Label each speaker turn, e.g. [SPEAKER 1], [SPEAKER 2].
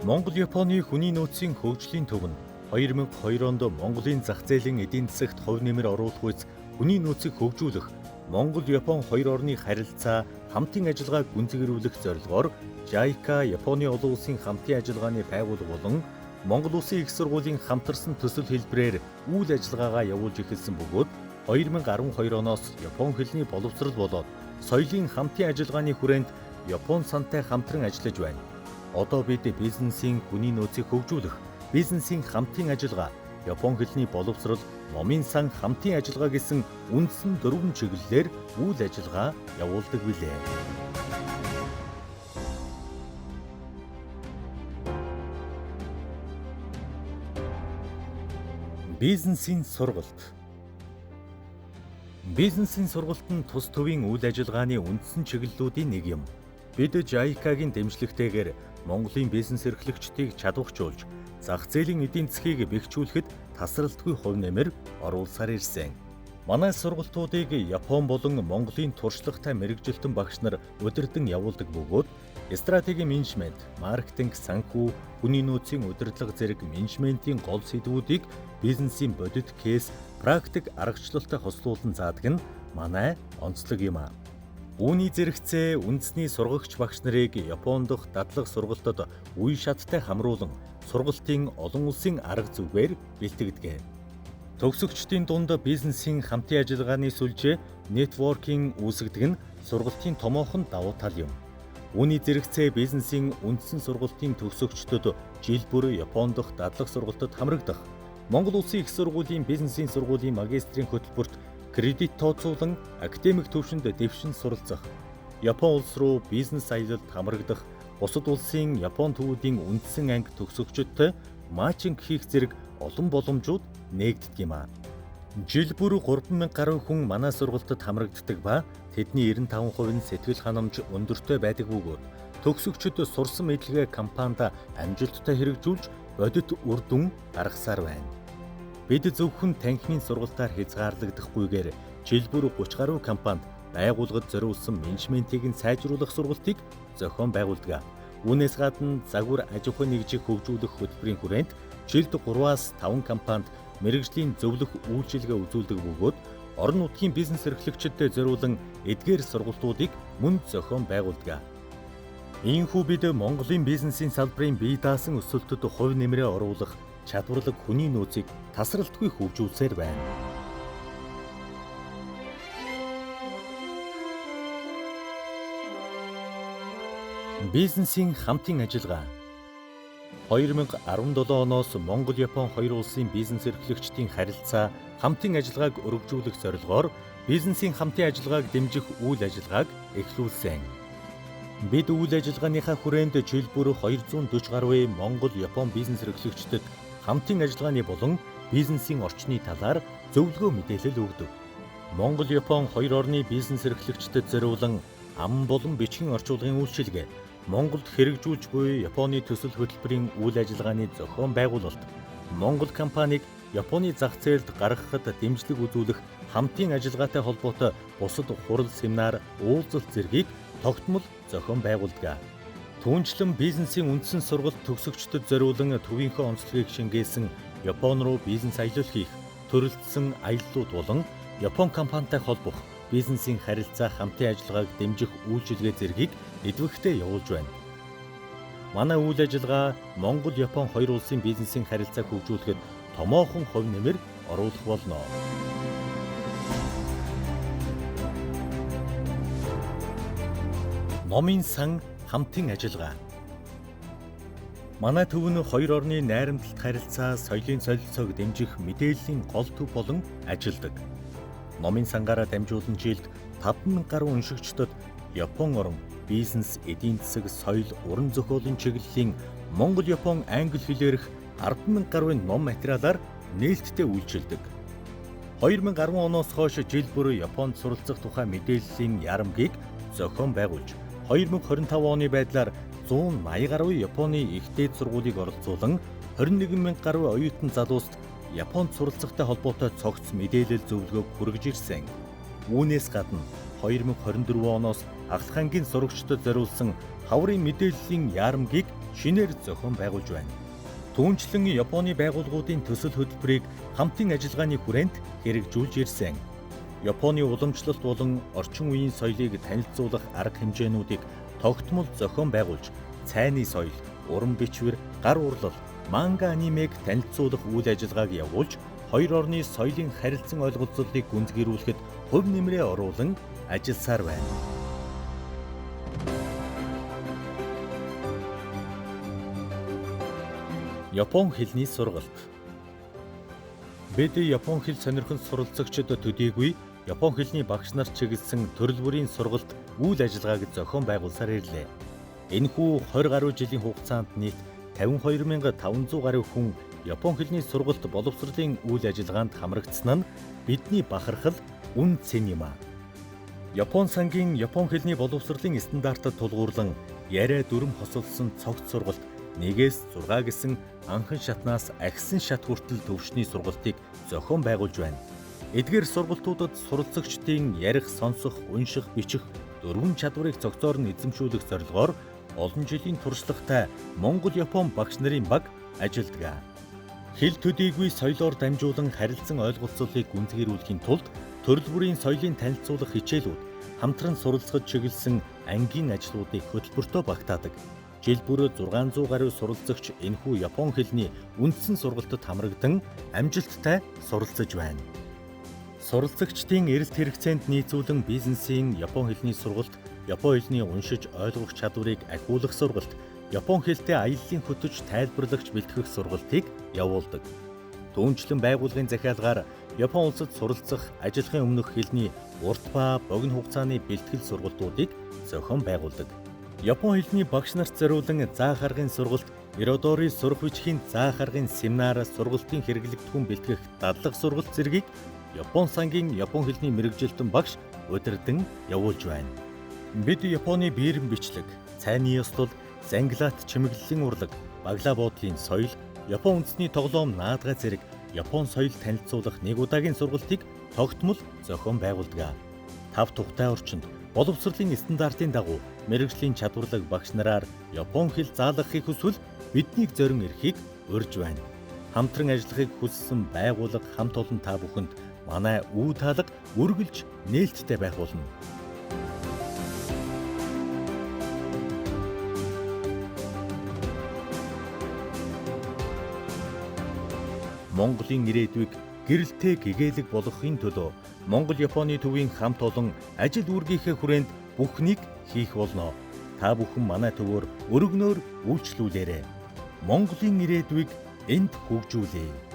[SPEAKER 1] Монгол-Японы хүний нөөцийн хөгжлийн төв нь 2002 онд Монголын зах зээлийн эдийн засагт хувь нэмэр оруулах үйс хүний нөөцийг хөгжүүлэх, Монгол-Япон хоёр орны харилцаа, хамтын ажиллагааг гүнзгийрүүлэх зорилгоор JICA Японы олон улсын хамтын ажиллагааны байгууллага болон Монгол Улсын их сургуулийн хамтарсан төсөл хэлбэрээр үйл ажиллагаагаа явуулж эхэлсэн бөгөөд 2012 оноос Япон хэлний боловсрол болоод соёлын хамтын ажиллагааны хүрээнд Япон сантай хамтран ажиллаж байна. Одоо бид бизнесийн хүний нөөцийг хөгжүүлэх, бизнесийн хамтын ажиллагаа, Япон хэлний боловсрол, номын сан хамтын ажиллагаа гэсэн үндсэн дөрвөн чиглэлээр үйл ажиллагаа явуулдаг билээ. Бизнесийн сургалт. Бизнесийн сургалт нь тус төвийн үйл ажиллагааны үндсэн чиглэлүүдийн нэг юм. Бид JICA-гийн дэмжлэгтэйгээр Монголын бизнес эрхлэгчдийг чадварчулж, зах зээлийн эдийн засгийг бэхжүүлэхэд тасралтгүй хувь нэмэр оруулсаар ирсэн. Манай сургалтуудыг Япон болон Монголын туршлагатай мэргэжилтэн багш нар удирдан явуулдаг бөгөөд стратегийн менежмент, маркетинг, санхүү, хүний нөөцийн удирдлага зэрэг менежментийн гол сэдвүүдийг бизнесийн бодит кейс, практик аргачлалтай хослуулан заадаг нь манай онцлог юм аа. Үүний зэрэгцээ үндэсний сургагч багш нарыг Япон дахь дадлага сургалтад үе шаттай хамруулан сургалтын олон улсын арга зүгээр бэлтгэдэг. Төгсөгчдийн дунд бизнесийн хамтын ажиллагааны сүлжээ, нетворкинг үүсгэдэг нь сургалтын томоохон давуу тал юм. Үүний зэрэгцээ бизнесийн үндсэн сургалтын төгсөгчдөд жил бүр Япон дахь дадлага сургалтад хамрагдах, Монгол Улсын их сургуулийн бизнесийн сургуулийн магистрийн хөтөлбөрт кредит тооцоолон академик түвшинд дэвшин суралцах, Япон улс руу бизнес аялалд хамрагдах, бусад улсын Япон төвүүдийн үндсэн анги төгсөгчдөд матчинг хийх зэрэг олон боломжууд нээгддэг юм аа. Жил бүр 3000 гаруй хүн манай сургалтад хамрагддаг ба тэдний 95% нь сэтгэл ханамж өндөртэй байдаг бөгөөд төгсөгчд сурсан мэдлэгээ компанид амжилттай хэрэгжүүлж бодит үр дүн гаргасаар байна. Бид зөвхөн танхимын сургалтаар хязгаарлагдахгүйгээр жил бүр 30 гаруй компанид байгууллагад зориулсан менежментийг нь сайжруулах сургалтыг зохион байгуулдаг. Үүнээс гадна загвар аж ахуйн нэгжийг хөгжүүлэх хөтөлбөрийн хүрээнд жилд 3-аас 5 компанид мэргэжлийн зөвлөх үйлчилгээ үзүүлдэг бөгөөд орон нутгийн бизнес эрхлэгчдэд зориулан эдгээр сургалтуудыг мөн зохион байгуулдаг. Иймхүү бид Монголын бизнесийн салбарын бие даасан өсөлтөд хувь нэмрээ оруулах чадварлаг хүний нөөцийг тасралтгүй хөгжүүлсээр байна. Бизнесийн хамтын ажиллагаа. 2017 оноос Монгол-Япон хоёр улсын бизнес эрхлэгчдийн харилцаа, хамтын ажиллагааг өргөжүүлэх зорилгоор бизнесийн хамтын ажиллагааг дэмжих үйл ажиллагааг эхлүүлсэн. Бид үйл ажиллагааныхаа хүрээнд жил бүр 240 гаруй Монгол-Япон бизнес эрхлэгчдэд хамтын ажиллагааны болон бизнесийн орчны талаар зөвлөгөө мэдээлэл өгдөг. Монгол-Япон хоёр орны бизнес эрхлэгчдэд зориулан ам болон бичгийн орчуулгын үйлчилгээ, Монголд хэрэгжүүлж буй Японы төсөл хөтөлбөрийн үйл ажиллагааны зохион байгуулалт, Монгол компанийг Японы зах зээлд гаргахад дэмжлэг үзүүлэх хамтын ажиллагаатай холбоотой бусад хурал семинар, уулзалт зэргийг тогтмол зохион байгуулдаг. Түүнчлэн бизнесийн үндсэн сургалт төгсөгчдөд зориулан төвийнхөө онцлогийг шингээсэн Япон руу бизнес аялал хийх, төрөлдсөн аяллууд болон Япон компанитай холбох, бизнесийн харилцаа, хамтын ажиллагааг дэмжих үйлчилгээ зэргийг идэвхтэй явуулж байна. Манай үйл ажиллагаа Монгол-Япон хоёр улсын бизнесийн харилцааг хөгжүүлэхэд томоохон хувь нэмэр оруулах болно. Номын сан хамтын ажиллагаа. Манай төв нь хоёр орны найрамдалт харилцаа, соёлын солилцоог дэмжих мэдээллийн гол төв болон ажилладаг. Номын сангаараа дамжуулан жилд 5000 гаруй уншигчдад Япон орон, бизнес, эдийн засаг, соёл, уран зохиолын чиглэлийн Монгол, Япон, англи хэлээрх 10,000 гаруй ном материалаар нээлттэй үйлчилдэг. 2010 оноос хойш жил бүр Японд суралцах тухай мэдээллийн ярамгийг зохион байгуулж 2025 оны байдлаар 180 гаруй Японы их дээд сургуулийг оролцуулан 21,000 гаруй оюутан залууст Японд суралцахтай холбоотой цогц мэдээлэл зөвлөгөөг хүргэж ирсэн. Үүнээс гадна 2024 оноос ахлах ангийн сурагчдад зориулсан хаврын мэдээллийн яармгийг шинээр зохион байгуулж байна. Түүнчлэн Японы байгууллагуудын төсөл хөтөлбөрийг хамтын ажиллагааны хүрээнд хэрэгжүүлж ирсэн. Японы уламжлалт болон орчин үеийн соёлыг танилцуулах арга хэмжээнүүдийг тогтмол зохион байгуулж, цайны соёл, уран бичвэр, гар урлал, манга анимэг танилцуулах үйл ажиллагааг явуулж, хоёр орны соёлын харилцан ойлголцолыг гүнзгийрүүлэхэд хувь нэмрээ оруулан ажилласаар байна. Япон хэлний сургалт. Бид япон хэл сонирхон суралцагчид төдийгүй япон хэлний багш нарт чиглэсэн төрөл бүрийн сургалт үйл ажиллагааг зохион байгуулсаар ирлээ. Энэхүү 20 гаруй жилийн хугацаанд нийт 52,500 гаруй хүн япон хэлний сургалт боловсролын үйл ажиллагаанд хамрагдсан нь бидний бахархал үн цэн юм аа. Япон сангийн япон хэлний боловсролын стандартад тулгуурлан яриа дүрэм хосолсон цогц сургалт 1-ээс 6 гэсэн анхан шатнаас агсан шат хүртэл төвшний сургалтыг зохион байгуулж байна. Эдгээр сургалтуудад суралцагчдын ярих, сонсох, унших, бичих дөрвөн чадварыг цогцоор нь эзэмшүүлэх зорилгоор олон жилийн туршлагатай Монгол-Япон багш нарын баг ажилладаг. Хэл төдийгүй соёлоор дамжуулан харилцан ойлголцолыг гүнзгийрүүлэхийн тулд төрөл бүрийн соёлын танилцуулах хичээлүүд, хамтран суралцахад чиглэсэн ангийн ажлуудыг хөтөлбөртөө багтаадаг. Жил бүр 600 гаруй суралцагч энэхүү япон хэлний үндсэн сургалтад хамрагдан амжилттай суралцаж байна. Суралцагчдын эрэлт хэрэгцээнд нийцүүлэн бизнесийн япон хэлний сургалт, япон хэлний уншиж ойлгох чадварыг ахиулах сургалт, япон хэлтэй аяллаа хөтөч тайлбарлагч бэлтгэх сургалтыг явуулдаг. Түүнчлэн байгууллагын захиалгаар Япон улсад суралцах, ажиллахын өмнөх хэлний урт ба богино хугацааны бэлтгэл сургалтуудыг зохион байгуулдаг. Япон хэлний багш нарт зориулан заах аргын сургалт, Иродори сурах бичгийн заах аргын семинар, сургалтын хэрэглэгдэхүүн бэлтгэх дадлага сургалт зэргийг Япон сангийн япон хэлний мэргэжилтэн багш удирдан явуулж байна. Бид Японы бийрэн бичлэг, цайны ёслол, занглаат чимэглэлийн урлаг, баглаа буудлын соёл, Япон үндэсний тоглоом наадгаа зэрэг Япон соёл танилцуулах нэг удаагийн сургалтыг тогтмол зохион байгуулдаг. Тав тухтай орчинд боловсролын стандартын дагуу мэргэжлийн чадварлаг багш нараар япон хэл заалгахыг хүсвэл биднийг зорин ирэхийг урьж байна. Хамтран ажиллахыг хүссэн байгууллага хамт олон та бүхэнд манай үе таалга үргэлж нээлттэй байх болно. Монголын ирээдүйг гэрэлтэй гэгээлэг болгохын төлөө Монгол-Японы төвийн хамт олон ажил үүргийнхээ хүрээнд бүхнийг хийх болно. Та бүхэн манай төвөөр өргөнөөр үйлчлүүлээрэй. Монголын ирээдүйг энд хөгжүүлье.